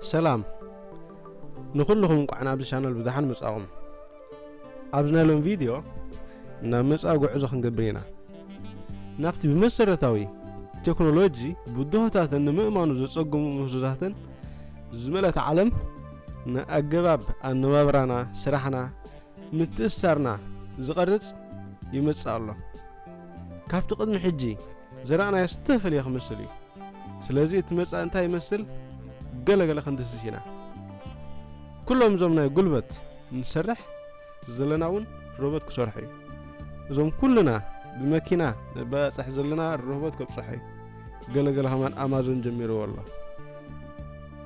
ሰላም ንኹልኹም፣ እንቋዕ ናብዚ ቻነል ብደሓን መጻኹም። ኣብዚ ናይ ሎም ቪድዮ ናብ መጻኢ ጉዕዞ ክንገብር ኢና። ናብቲ ብመሰረታዊ ቴክኖሎጂ ብድሆታትን ንምእማኑ ዘጸግሙ ምህዞታትን ዝመልአት ዓለም፣ ንኣገባብ ኣነባብራና፣ ስራሕና፣ ምትእስሳርና ዝቐርጽ ይመጽእ ኣሎ። ካብቲ ቅድሚ ሕጂ ዘረኣናዮ ዝተፈልየ ክመስል እዩ። ስለዚ እቲ መጻኢ እንታይ ይመስል? ገለ ገለ ክንድህስስ ኢና። ኩሎም እዞም ናይ ጉልበት ንሰርሕ ዘለና እውን ሮቦት ክሰርሑ እዩ። እዞም ኩልና ብመኪና ነባጻሕ ዘለና ሮቦት ከብጽሖ እዩ። ገለ ገለ ከማን ኣማዞን ጀሚርዎ ኣሎ።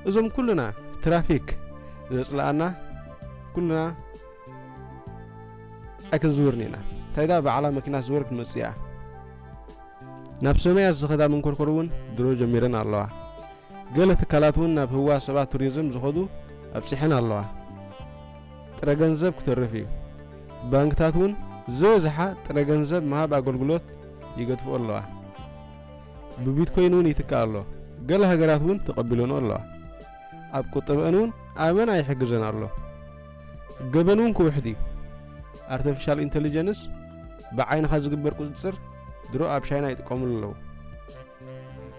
እዞም ኩልና ትራፊክ ዘጽልኣና ኩልና ኣይክንዝውርን ኢና። እንታይ ደኣ ባዕላ መኪና ዝወርድ መጽኣ። ናብ ሰማያት ዝኸዳ መንኮርኮር እውን ድሮ ጀሚረን ኣለዋ። ገለ ትካላት እውን ናብ ህዋ ሰባት ቱሪዝም ዝኸዱ ኣብጺሐን ኣለዋ። ጥረ ገንዘብ ክተርፍ እዩ። ባንክታት እውን ዝበዝሓ ጥረ ገንዘብ ምሃብ ኣገልግሎት ይገድፍኦ ኣለዋ። ብቢትኮይን እውን ይትካእ ኣሎ። ገለ ሃገራት እውን ተቐቢለንኦ ኣለዋ። ኣብ ቁጠበአን እውን ኣመና ይሕግዘን ኣሎ። ገበን እውን ክውሕድ እዩ። ኣርቲፊሻል ኢንተሊጀንስ ብዓይንኻ ዝግበር ቁጽጽር ድሮ ኣብ ቻይና ይጥቀሙሉ ኣለዉ።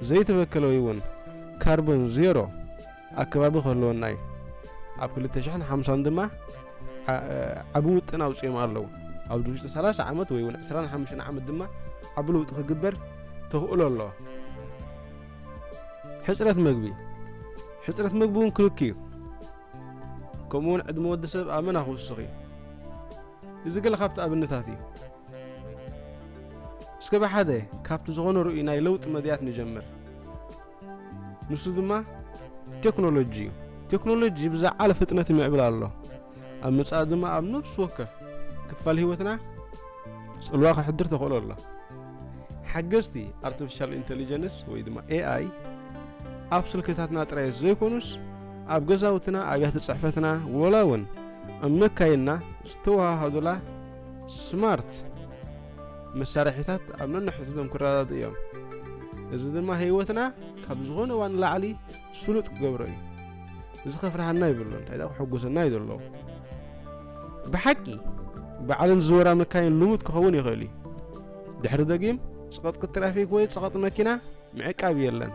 ዘይተበከለ ወይ እውን ካርቦን ዜሮ ኣከባቢ ክህልወና እዩ። ኣብ ክልተ ሽሕን ሓምሳን ድማ ዓ-፣ ዓቢ ውጥን ኣውጺኦም ኣለዉ። ኣብዚ ውሽጢ ሰላሳ ዓመት ወይ እውን ዕስራን ሓሙሽተን ዓመት ድማ ዓቢ ለውጢ ክግበር ተኽእሎ ኣለዎ። ሕጽረት መግቢ፣ ሕጽረት መግቢ እውን ክልክ እዩ። ከምኡ እውን ዕድመ ወዲ ሰብ ኣመና ክውስኽ እዩ። እዚ ገለ ካብቲ ኣብነታት እዩ። እስከ ብሓደ ካብቲ ዝኾነ ርኡይ ናይ ለውጢ መድያት ንጀምር። ንሱ ድማ ቴክኖሎጂ እዩ። ቴክኖሎጂ ብዝዓለ ፍጥነት ይምዕብል ኣሎ። ኣብ መጻኢ ድማ ኣብ ነፍሲ ወከፍ ክፋል ህይወትና ጽልዋ ከሕድር ተኽእሎ ኣሎ። ሓገዝቲ ኣርቲፊሻል ኢንተሊጀንስ ወይ ድማ ኤ ኣይ ኣብ ስልክታትና ጥራይ ዘይኮኑስ፣ ኣብ ገዛውትና፣ ኣብያተ ጽሕፈትና፣ ወላ እውን ኣብ መካይንና ዝተወሃሃዱላ ስማርት መሳርሒታት ኣብ ነንሕድሕዶም ክረዳድኡ እዮም። እዚ ድማ ህይወትና ካብ ዝኾነ እዋን ንላዕሊ ስሉጥ ክገብሮ እዩ። እዚ ከፍርሃና ይብሉን፣ እንታይ ደኣ ክሕጉሰና እዩ ዘለዎ። ብሓቂ፣ ብዓለም ዝዝወራ መካይን ልሙድ ክኸውን ይኽእል እዩ። ድሕሪ ደጊም፣ ጸቕጢ ትራፊክ ወይ ጸቕጢ መኪና ምዕቃብ የለን።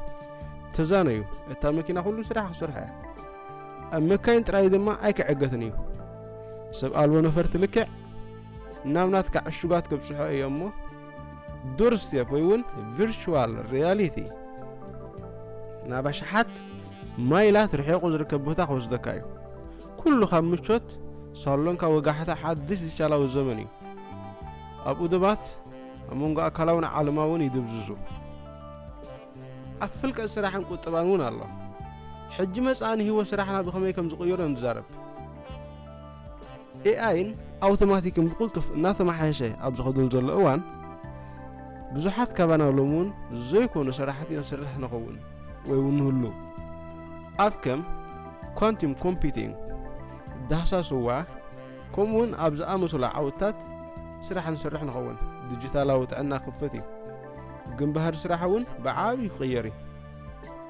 ተዛነዩ፣ እታ መኪና ኩሉ ስራሕ ክሰርሖ እያ። ኣብ መካይን ጥራይ ድማ ኣይክዕገትን እዩ። ሰብ ኣልቦ ነፈርቲ ልክዕ ናብ ናትካ ዕሹጋት ከብጽሖ እዮ እሞ፣ ዶር ስቴፕ ወይ እውን ቪርቹዋል ሪያሊቲ ናብ ኣሽሓት ማይላት ርሒቑ ዝርከብ ቦታ ክወስደካ እዩ። ኩሉ ካብ ምቾት ሳሎንካ ወጋሕታ ሓድሽ ዲጂታላዊ ዘመን እዩ። ኣብ ውድባት ኣብ መንጎ ኣካላውን ዓለማውን ይድብዝዙ። ኣብ ፍልቀት ስራሕን ቁጠባን እውን ኣሎ። ሕጂ መጻኢ ንህይወት ስራሕና ብኸመይ ከም ዝቕየሮ ንዛረብ። ኤኣይን ኣውቶማቲክን ብቕልጡፍ እናተመሓየሸ ኣብ ዝኸደሉ ዘሎ እዋን፣ ብዙሓት ካባና ሎም እውን ዘይኮኑ ስራሓት ኢና ንሰርሕ ንኸውን ወይ እውን ንህሉ። ኣብ ከም ኳንቲም ኮምፒቲንግ፣ ዳህሳስ ህዋ፣ ከምኡ እውን ኣብ ዝኣመሰሉ ዓውድታት ስራሕ ንሰርሕ ንኸውን። ዲጂታላዊ ጥዕና ክፍት እዩ፣ ግን ባህሪ ስራሕ እውን ብዓብዩ ክቕየር እዩ።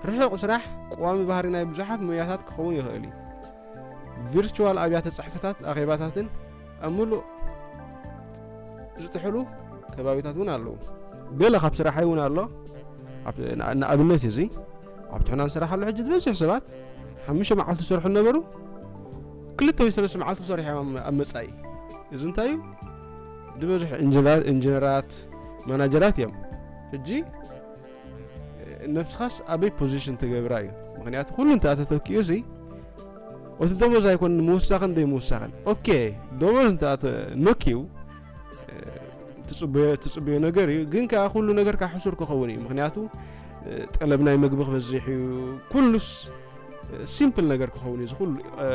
ርሑቕ ስራሕ ቀዋሚ ባህሪ ናይ ብዙሓት ሞያታት ክኸውን ይኽእል እዩ። ቪርቹዋል ኣብያተ ጽሕፈታት፣ ኣኼባታትን ኣብ ምሉእ ዝጥሕሉ ከባቢታት እውን ኣለዉ። ገለ ካብ ስራሐይ እውን ኣሎ። ኣብ፣ ንኣ-፣ ንኣብነት እዚ ኣብ ትሕና ንሰርሓሉ ሕጂ ዝበዝሕ ሰባት ሓሙሽተ መዓልቲ ዝሰርሑ ነበሩ፣ ክልተ ወይ ሰለስተ መዓልቲ ክሰርሑ እዮም ኣብ፣ ኣብ መጻኢ። እዚ እንታይ እዩ? ዝበዝሕ ኢንጂነራ-፣ ኢንጂነራት፣ ማናጀራት እዮም። ሕጂ ነብስኻስ ኣበይ ፖዚሽን ትገብራ እዩ? ምኽንያቱ ኩሉ እንተ ተተኪኡ እዚ፣ እቲ ደሞዝ ኣይኮን ምውሳኽን ደይ ምውሳኽን። ኦኬ፣ ደሞዝ እንተ ተ-፣ ነኪዩ፣ እ፣ ትጽበዮ፣ ትጽበዮ ነገር እዩ። ግን ከኣ ኩሉ ነገር ከኣ ሕሱር ክኸውን እዩ። ምኽንያቱ፣ እ፣ ጠለብ ናይ መግቢ ክበዝሕ እዩ። ኩሉስ፣ እ፣ ሲምፕል ነገር ክኸውን እዩ። እዚ ኩሉ፣ እ፣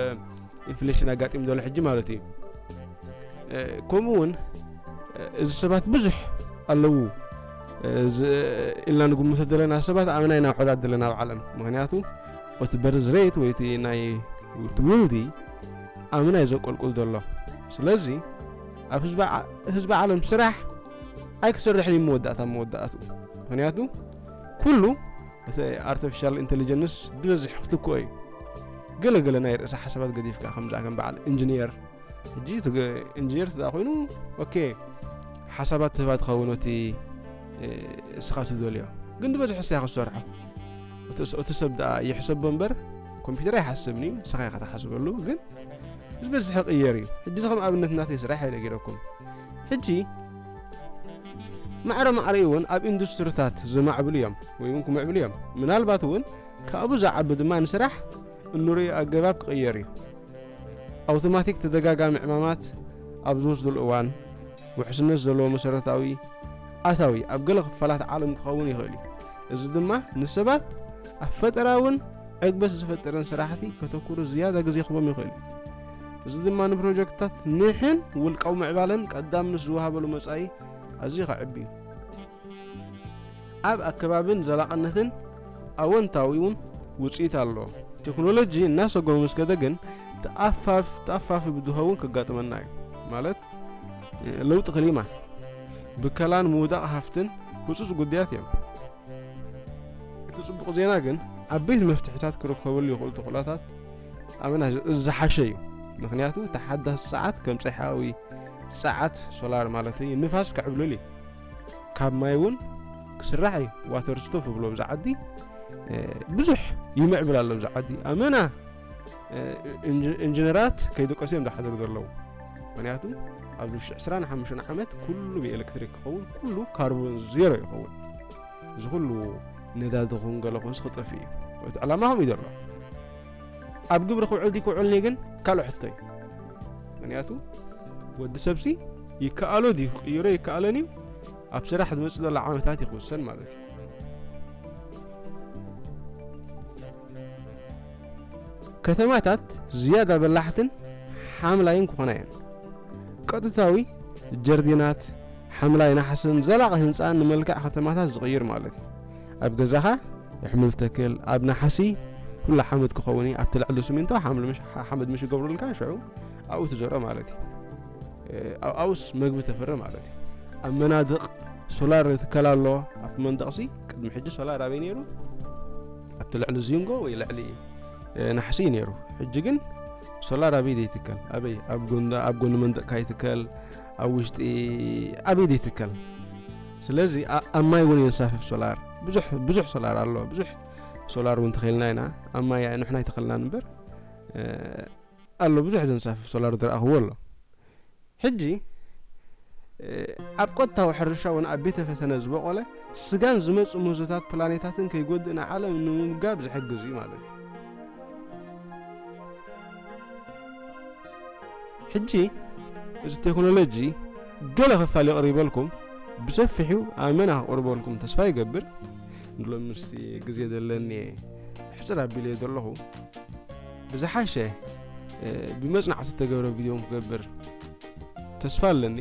ኢንፍሌሽን ኣጋጢሙ ዘሎ ሕጂ ማለት እዩ። እ፣ ከምኡ እውን፣ እ፣ እዚ ሰባት ብዙሕ ኣለዉ፣ እ፣ ዝ-፣ ኢልና ንግምቶ ዘለና ሰባት ኣመና ኢና ውሑዳት ዘለና ኣብ ዓለም። ምኽንያቱ፣ እቲ በርዝ ሬት ወይ እቲ ናይ፣ እቲ ውልዲ ኣመና እዩ ዘንቆልቁል ዘሎ። ስለዚ፣ ኣብ ህዝቢ ዓ-፣ ህዝቢ ዓለም ስራሕ ኣይክሰርሕን እዩ መወዳእታ መወዳእቱ። ምኽንያቱ፣ ኩሉ እቲ ኣርቲፊሻል ኢንተሊጀንስ ብበዝሒ ክትክኦ እዩ። ገለገለ ናይ ርእሰ ሓሳባት ገዲፍካ፣ ከምዛ ከም በዓል ኢንጂኒየር፣ ሕጂ ኢንጂኒየር ትዳ ኮይኑ፣ ኦኬ፣ ሓሳባት ትህባ ትኸውን፣ እቲ እስኻ ትደልዮ። ግን ዝበዝሑ እሳ ክሰርሖ፣ እቲ ሰብ ደኣ ይሕሰቦ እምበር ኮምፒውተር ኣይሓስብን እዩ። ንስኻ ኢኻ ትሓስበሉ። ግን ዝበዝሕ ቅየር እዩ። ሕጂ ከም ኣብነት ናተይ ስራሕ ኢለ ገይረኩም። ሕጂ ማዕረ ማዕረ እውን ኣብ ኢንዱስትሪታት ዝማዕብሉ እዮም ወይ እውን ክምዕብሉ እዮም። ምናልባት እውን ካብኡ ዝዓቢ ድማ ንስራሕ እንሪኦ ኣገባብ ክቕየር እዩ። ኣውቶማቲክ ተደጋጋሚ ዕማማት ኣብ ዝወስዱሉ እዋን ውሕስነት ዘለዎ መሰረታዊ ኣታዊ ኣብ ገለ ክፋላት ዓለም ክኸውን ይኽእል እዩ። እዚ ድማ ንሰባት ኣብ ፈጠራውን ዕግበት ዝፈጥርን ስራሕቲ ከተኩሩ ዝያዳ ግዜ ክቦም ይኽእል እዩ። እዚ ድማ ንፕሮጀክትታት ንሕን ውልቃዊ ምዕባለን ቀዳምነት ዝወሃበሉ መጻኢ ኣዝዩ ከዕቢ እዩ። ኣብ ኣከባብን ዘላቕነትን ኣወንታዊ እውን ውፅኢት ኣሎ። ቴክኖሎጂ እናሰጎመ ምስ ከደ ግን ተኣፋፍ ተኣፋፊ ብድሆ እውን ከጋጥመና እዩ። ማለት ለውጢ ክሊማ፣ ብከላን ምውዳቕ ሃፍትን ህፁፅ ጉዳያት እዮም። እቲ ፅቡቕ ዜና ግን ዓበይቲ መፍትሕታት ክርከበሉ ይኽእሉ ተኽእሎታት ኣመና ዝሓሸ እዩ። ምክንያቱ ተሓዳሲ ፀዓት ከም ፀሓያዊ ፀዓት ሶላር ማለት እዩ ንፋስ ክዕብልል እዩ። ካብ ማይ እውን ክስራሕ እዩ። ዋተር ስቶፍ ብሎ ብዛ ዓዲ ብዙሕ ይምዕብል ኣሎ። ብዛ ዓዲ ኣመና ኢንጂነራት ከይደቀሱ እዮም ዝሓደሩ ዘለዉ። ምክንያቱ ኣብዚ ውሽጢ ዕስራን ሓሙሽተን ዓመት ኩሉ ብኤሌክትሪክ ክኸውን፣ ኩሉ ካርቦን ዜሮ ይኸውን። እዚ ኩሉ ነዳዲ ኹን ገለ ኹንስ ክጠፍእ እዩ። እቲ ዕላማ ከምኡ እዩ ዘሎ። ኣብ ግብሪ ክውዕል ድዩ ክውዕልኒ ግን ካልኦ ሕቶ እዩ። ምክንያቱ ወዲ ሰብሲ ይከኣሎ ድዩ ክቕይሮ ይከኣለን እዩ። ኣብ ስራሕ ዝመፅእ ዘሎ ዓመታት እዩ ክውሰን ማለት እዩ። ከተማታት ዝያዳ በላሕትን ሓምላይን ክኾና እየን። ቀጥታዊ ጀርዲናት፣ ሓምላይ ናሕስን ዘላቒ ህንፃን ንመልክዕ ከተማታት ዝቕይር ማለት እዩ። ኣብ ገዛኻ ኣሕምልቲ ተክል፣ ኣብ ናሕሲ ኩሉ ሓመድ ክኸውን እዩ። ኣብቲ ልዕሊ ስሚንቶ ሓምድ ምሽ ይገብሩልካ፣ ሽዑ ኣብኡ ትዘርኦ ማለት እዩ። ኣብኣውስ መግቢ ተፍሪ ማለት እዩ። ኣብ መናድቕ ሶላር ትከል ኣሎ። ኣብቲ መንደቕሲ ቅድሚ ሕጂ ሶላር ኣበይ ነይሩ? ኣብቲ ልዕሊ ዚንጎ ወይ ልዕሊ ናሕሲ ነይሩ። ሕጂ ግን ሶላር ኣበይ ደይትከል? ኣበይ? ኣብ ጎኒ መንደቕካ ይትከል፣ ኣብ ውሽጢ ኣበይ ደይትከል? ስለዚ ኣብ ማይ እውን የንሳፍፍ ሶላር። ብዙሕ ሶላር ኣሎ። ብዙሕ ሶላር እውን ተኸልና ኢና። ኣብ ማይ ንሕና ኣይተኸልናን እምበር ኣሎ ብዙሕ ዘንሳፍፍ ሶላር ዝረኣኽዎ ኣሎ። ሕጂ ኣብ ቀጥታዊ ሕርሻ እውን ኣብ ቤተ ፈተነ ዝበቆለ ስጋን ዝመፁ ምህዞታት ፕላኔታትን ከይጎድእ ንዓለም ንምምጋብ ዝሕግዝ እዩ ማለት እዩ። ሕጂ እዚ ቴክኖሎጂ ገለ ክፋል የቕሪበልኩም፣ ብሰፊሑ ኣመና ክቕርበልኩም ተስፋ ይገብር። ንሎሚ ምስቲ ግዜ ዘለኒ ሕፅር ኣቢለ ዘለኹ ብዝሓሸ ብመፅናዕቲ ዝተገብረ ቪድዮን ክገብር ተስፋ ኣለኒ።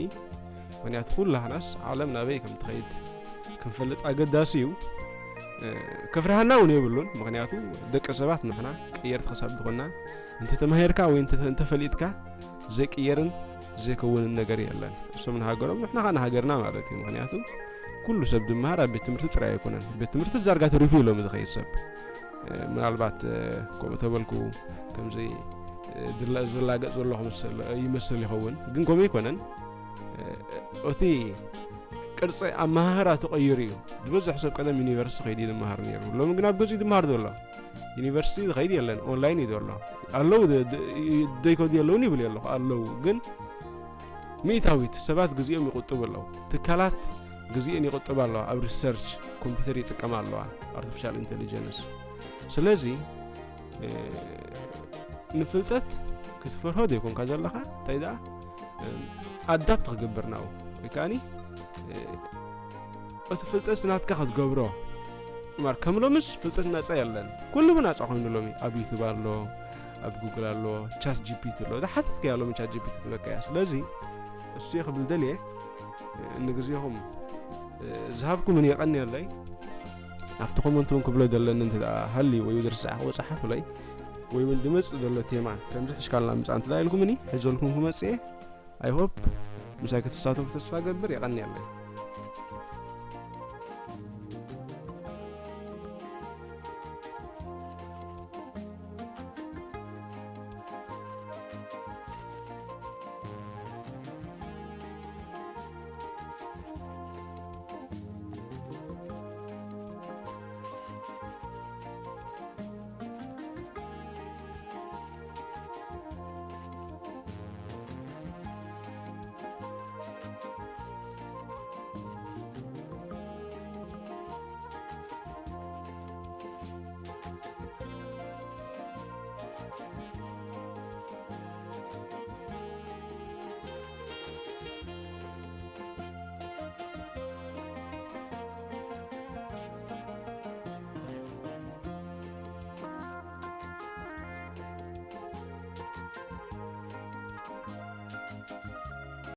ምክንያቱ ኩላህናስ ዓለም ናበይ ከም ትኸይድ ክንፈልጥ ኣገዳሲ እዩ። ከፍርሃና እውን የብሉን። ምክንያቱ ደቂ ሰባት ንሕና ቀየርቲ ክሳብ ዝኾና እንተተማሂርካ ወይ እንተፈሊጥካ ዘይቅየርን ዘይከውንን ነገር የለን። እሶም ንሃገሮም ንሕና ኸዓ ንሃገርና ማለት እዩ። ምክንያቱ ኩሉ ሰብ ዝመሃር ኣብ ቤት ትምህርቲ ጥራይ ኣይኮነን። ቤት ትምህርቲ ዛርጋ ተሪፉ ኢሎም ዝኸይድ ሰብ ምናልባት ከምኡ ተበልኩ ከምዚ ዝላገፅ ዘለኹ ይመስል ይኸውን፣ ግን ከምኡ ኣይኮነን። እቲ ቅርፂ ኣመሃህራ ተቐይሩ እዩ። ዝበዝሕ ሰብ ቀደም ዩኒቨርሲቲ ከይዱ ዝመሃር ነይሩ። ሎሚ ግን ኣብ ገዚኡ ዝመሃር ዘሎ ዩኒቨርሲቲ ዝኸይድ የለን፣ ኦንላይን እዩ ዘሎ። ኣለዉ ዘይከዱ የለውን ይብል ኣለኹ፣ ኣለዉ ግን ሚእታዊት ሰባት ግዜኦም ይቁጥቡ ኣለዉ። ትካላት ግዜን ይቁጥብ ኣለዋ። ኣብ ሪሰርች ኮምፒውተር ይጥቀም ኣለዋ፣ ኣርቲፊሻል ኢንቴሊጀንስ። ስለዚ ንፍልጠት ክትፈርሆ ዘይኮንካ ዘለኻ እንታይ ደኣ ኣዳፕት ክገብር ናው ወይ ከዓኒ እቲ ፍልጠት ናትካ ክትገብሮ ማር ከም ሎምስ ፍልጠት ናጻ የለን። ኩሉ ብናጻ ኮይኑ ሎሚ ኣብ ዩቱብ ኣሎ፣ ኣብ ጉግል ኣሎ፣ ቻት ጂፒቲ ኣሎ። ዝሓተትካያ ሎሚ ቻት ጂፒቲ ትበካያ። ስለዚ እሱ ክብል ደልየ ንግዜኹም ዝሃብኩምን የቐንየለይ። ኣብቲ ኮመንት እውን ክብሎ ዘለኒ እንተ ደኣ ሃልዩ ወይ ዝረሳዕክዎ ጸሓፉለይ፣ ወይ እውን ዝመጽእ ዘሎ ቴማ ከምዚ ሕሽካልና ምጻእ እንተ ደኣ ኢልኩምኒ፣ ሒዘልኩም ክመጽእ እየ። I hope ምሳይ ክትሳተፉ ተስፋ ገብር። የቐንየለይ።